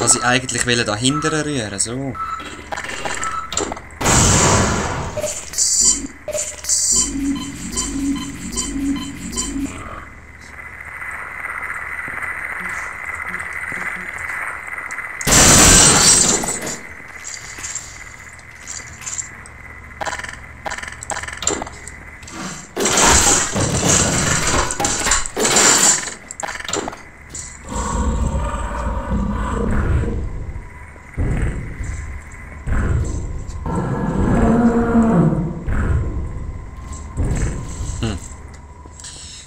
Was ich eigentlich will, da hinten rühren, so.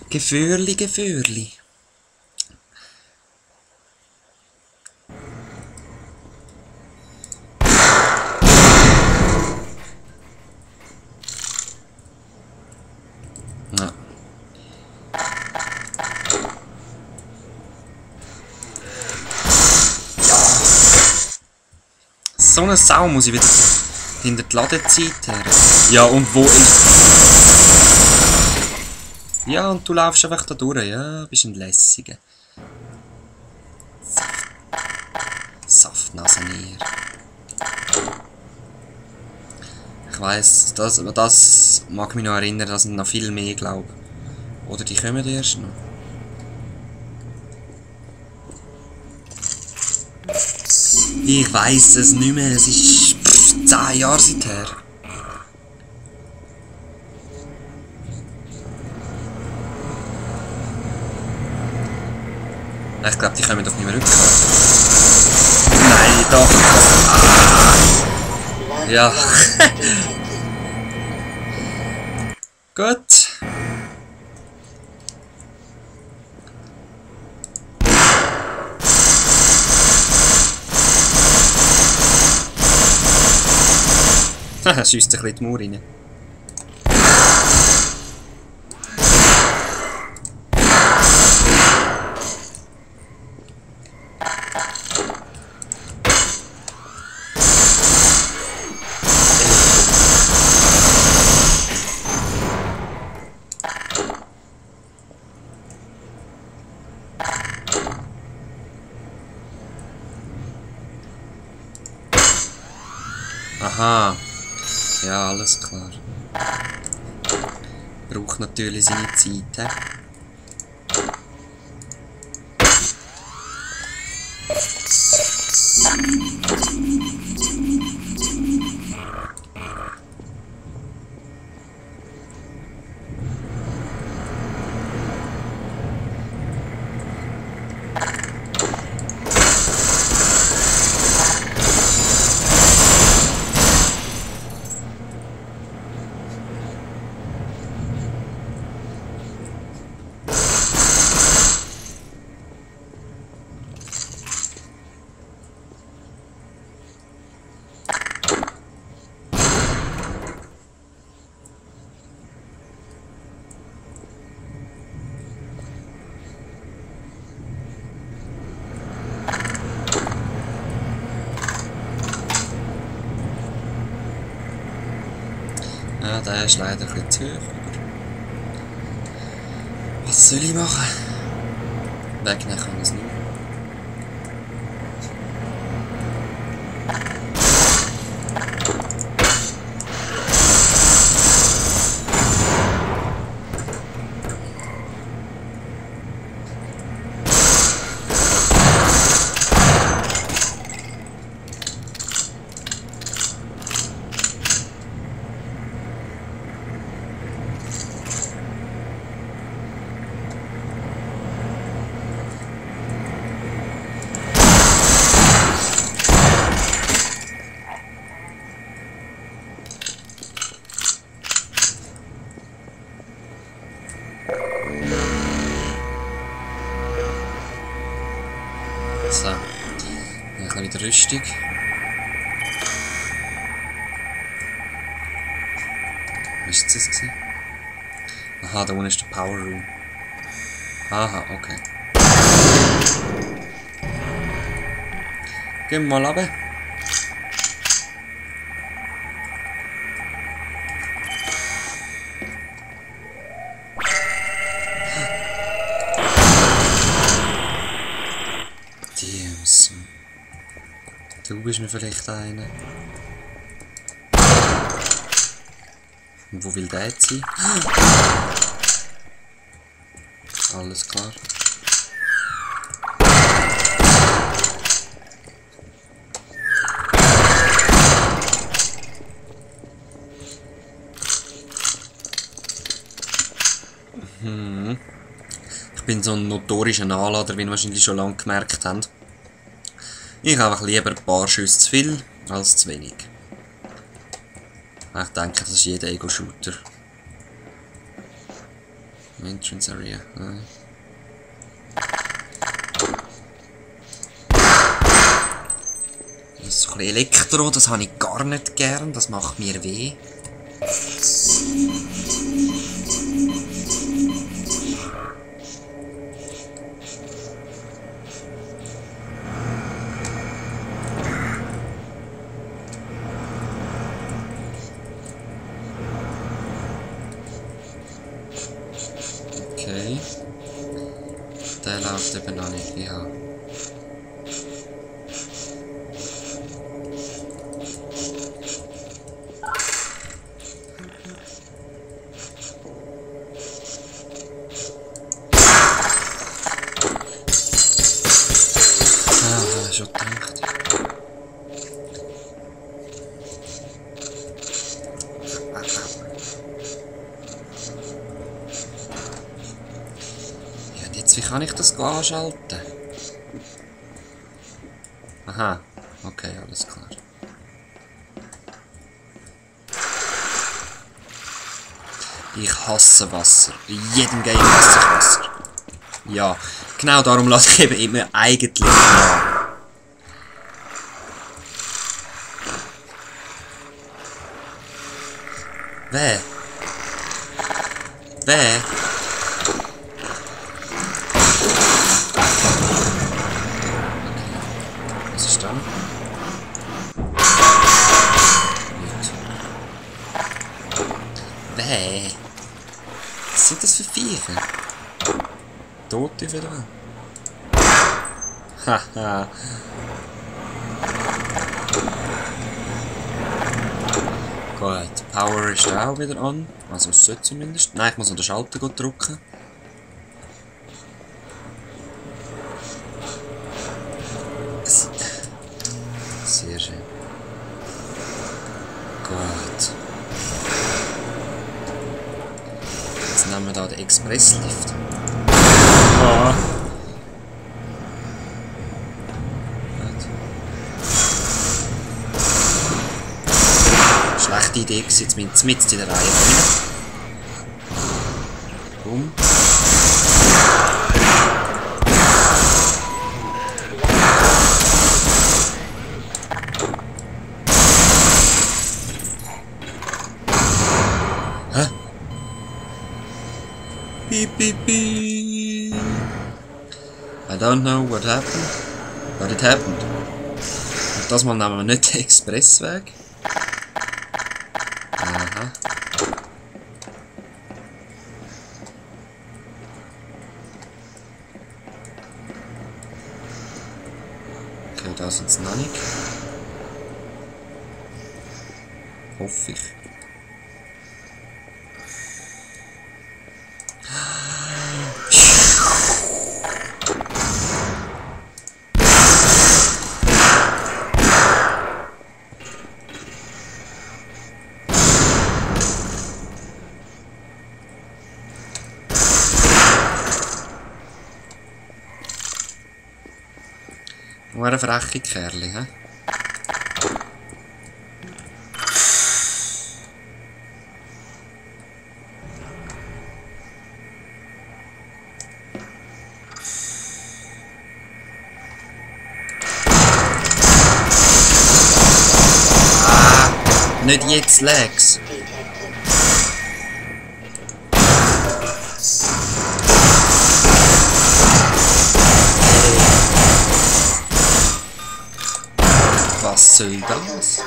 Geführli, Geführli. Ja. So eine Sau muss ich wieder hinter die Ladezeit her. Ja, und wo ist... Ja, und du laufst einfach da durch, ja, bist ein Lässiger. Saftnasennier. Ich weiss, das mag mich noch erinnern, das sind noch viel mehr, glaube ich. Oder die kommen erst noch. Ich weiss es nicht mehr, es ist 10 Jahre seither. Ich glaube, die kommen auf meinem Rücken. Nein, doch. Ah. Ja. Gut. Haha, schießt ein bisschen die Mauer rein. Aha. Ja, alles klar. Braucht natürlich seine Zeit. Ja, der ist leider ein bisschen zu hoch. Was soll ich machen? Wegnehmen kann ich es nicht. So, dann ein bisschen wieder Rüstung. Was war das? Aha, da unten ist der Power Room. Aha, okay. Gehen wir mal runter. Du bist mir vielleicht einer. Und wo will der jetzt sein? Alles klar. Ich bin so ein notorischer Nachlader, wie ihr wahrscheinlich schon lange gemerkt habt. Ich habe einfach lieber ein paar Schüsse zu viel als zu wenig. Ich denke, das ist jeder Ego-Shooter. Entrance Area. Das ist so ein bisschen Elektro, das habe ich gar nicht gern, das macht mir weh. Okay. Der läuft eben noch nicht, ja. Ah, schon gedacht. Wie kann ich das anschalten? Aha, okay, alles klar. Ich hasse Wasser. In jedem Game hasse ich Wasser. Ja, genau darum lasse ich eben immer eigentlich an. Wer? Wer? Was ist dann? Nicht. Wer? Was sind das für Viecher? Tote wieder? Haha. Gut, Power ist auch wieder an. Also es sollte zumindest. Nein, ich muss noch den Schalter drücken. Sehr schön. Gut. Jetzt nehmen wir da den Expresslift. Ah. Schlechte Idee gewesen, jetzt mit in der Reihe. Bumm. Hä? Beep, beep, beep. I don't know what happened, but it happened. Und das Mal nehmen wir nicht den Expressweg. Aha. Okay, da sind sie noch nicht. Hoffe ich. Nur eine freche Kerli, hä? Ah, nicht jetzt, Lex. Was soll das?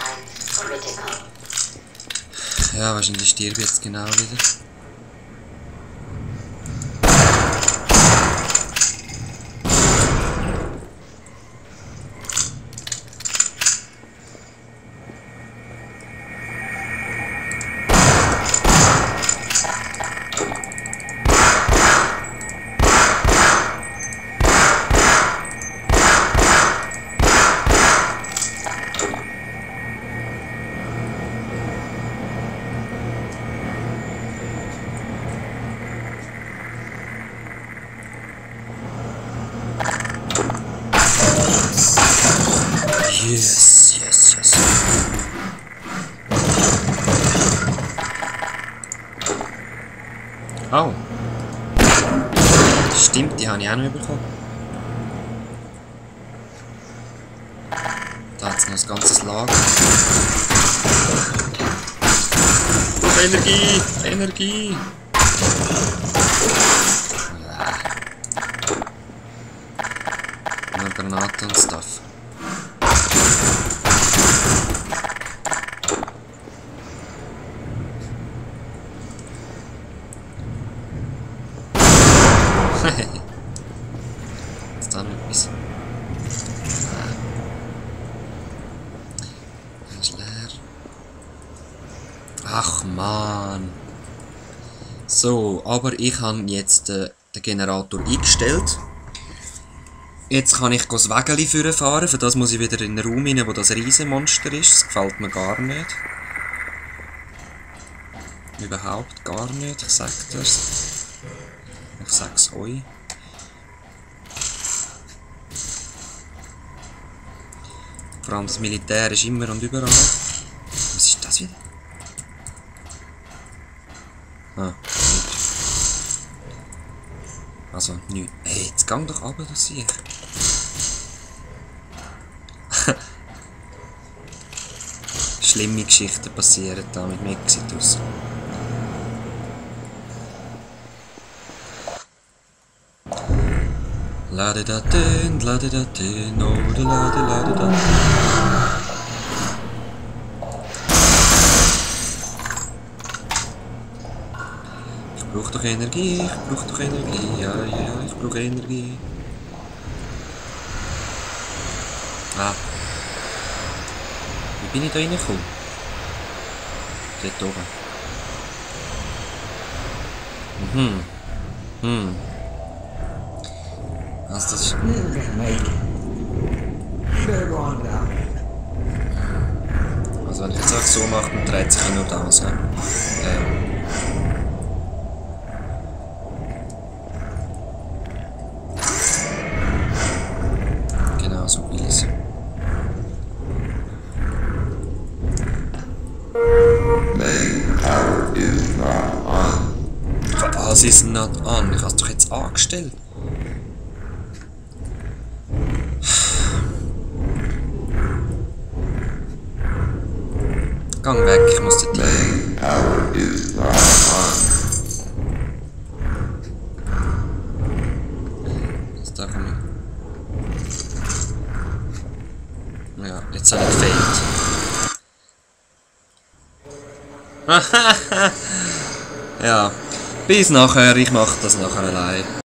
Ja, wahrscheinlich stirbt jetzt genau wieder. Yes, yes, yes. Oh. Stimmt, die habe ich auch noch bekommen. Da hat es noch ein ganzes Lager. Energie! Energie! Noch Granaten und Stuff. Ist da noch etwas? Das ist leer. Ach man. So, aber ich habe jetzt den Generator eingestellt. Jetzt kann ich das Wägeli fahren. Für das muss ich wieder in den Raum rein, wo das Riesenmonster ist. Das gefällt mir gar nicht. Überhaupt gar nicht, ich sag das. Ich sag's euch. Vor allem das Militär ist immer und überall. Was ist das wieder? Ah, nichts. Also, nichts. Hey, jetzt gang doch runter, das sehe ich. Schlimme Geschichten passieren da mit Mexitus. Lade da den, oh, de lade da. Ich brauche doch Energie, ja, ich brauche Energie. Ah. Wie bin ich da reingekommen? Dort oben. Also das ist... Also wenn ich jetzt auch so mache, dann dreht sich nur das. Genau, so will es. Was ist not on? Ich habe es doch jetzt angestellt. Gang weg, ich muss dort hin. Jetzt da komme ich. Ja, jetzt habe ich gefailt. Ja, bis nachher, ich mache das nachher allein.